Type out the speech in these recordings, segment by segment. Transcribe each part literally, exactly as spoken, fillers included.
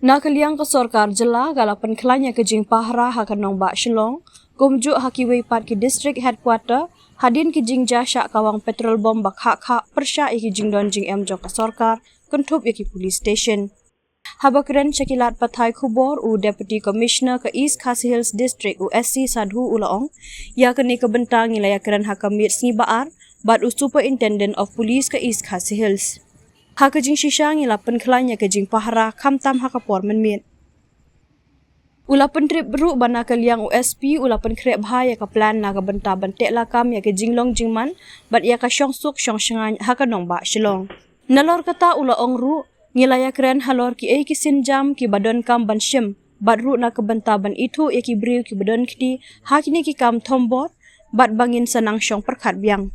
Na ka liang ka sorkar jylla ka la pynkhlaiñ ïa ka jingpahara ha ka nongbah Shillong, kumjuh ha kiwei pat ki district headquarter, hadien ki jingjia shah kawang petrol bomb ba khah khah pyrshah ïa ki jingdon jingem jong ka sorkar, kynthup ïa ki police station. Haba kren sha ki lad pathai khubor u Deputy Commissioner ka East Khasi Hills District u S C Sadhu u la ong, ïa kane ka bynta ngi la ïakren ha ka miet sngi ba ar bad u Superintendent of Police ka East Khasi Hills. Ha ka jingshisha ngi la pynkhlaiñ ïa ka jingpahara khamtam ha ka por mynmiet. U la pyntip ruh ba na ka liang u S P u la pynkhreh bha ïa ka plan na ka bynta ban teh lakam ïa ka jinglong jingman bad ïa ka shongsuk shongshngaiñ ha ka nongbah Shillong. Nalor kata u la ong ruh, ngi la ïakren halor kiei ki sienjam kiba donkam ban shim bad ruh na ka bynta ban ithuh ïa ki briew kiba don kti ha kine ki kam thombor bad ba ngin sa nang shong pyrkhat biang.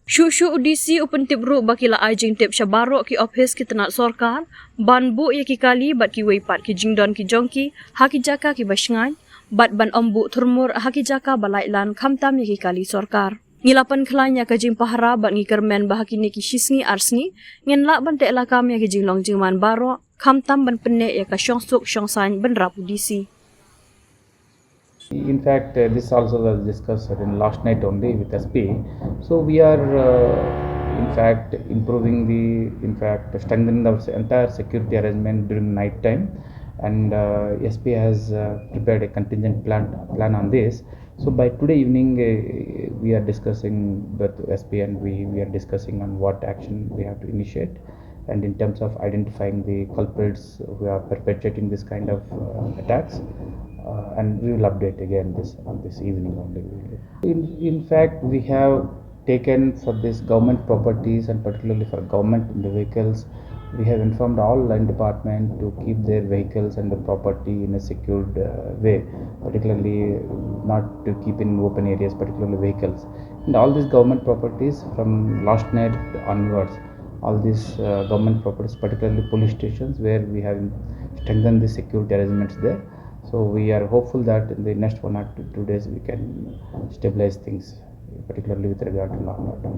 Shuh shuh u D C u pyntip ruh ba ki la ai jingtip sha baroh ki ophis ki tnat sorkar ban buh ïa ki kali bad kiwei pat ki jingdon ki jong ki ha ki jaka kiba shngaiñ bad ban ym buh thurmur ha ki jaka ba laitlan khamtam ïa ki kali sorkar. Ngi la pynkhlaiñ ïa ka jingpahara bad ngi kyrmen ba ha kine ki shisngi ar sngi ngin lah ban teh lakam ïa ka jinglong jingman baroh khamtam ban pynneh ïa ka shongsuk shongsaiñ bynrap u D C. In fact, uh, this also was discussed, I think, last night only with S P. So we are, uh, in fact, improving the, in fact, strengthening the entire security arrangement during night time, and uh, S P has uh, prepared a contingent plan plan on this. So by today evening, uh, we are discussing with S P, and we we are discussing on what action we have to initiate, and in terms of identifying the culprits who are perpetrating this kind of uh, attacks, uh, and we will update again this on this evening only. In, in fact, we have taken for this government properties and particularly for government in the vehicles, we have informed all line department to keep their vehicles and the property in a secured uh, way, particularly not to keep in open areas, particularly vehicles. And all these government properties from last night onwards, all these uh, government properties, particularly police stations, where we have strengthened the security arrangements there. So we are hopeful that in the next one or two days we can stabilize things, particularly with regard to law and order.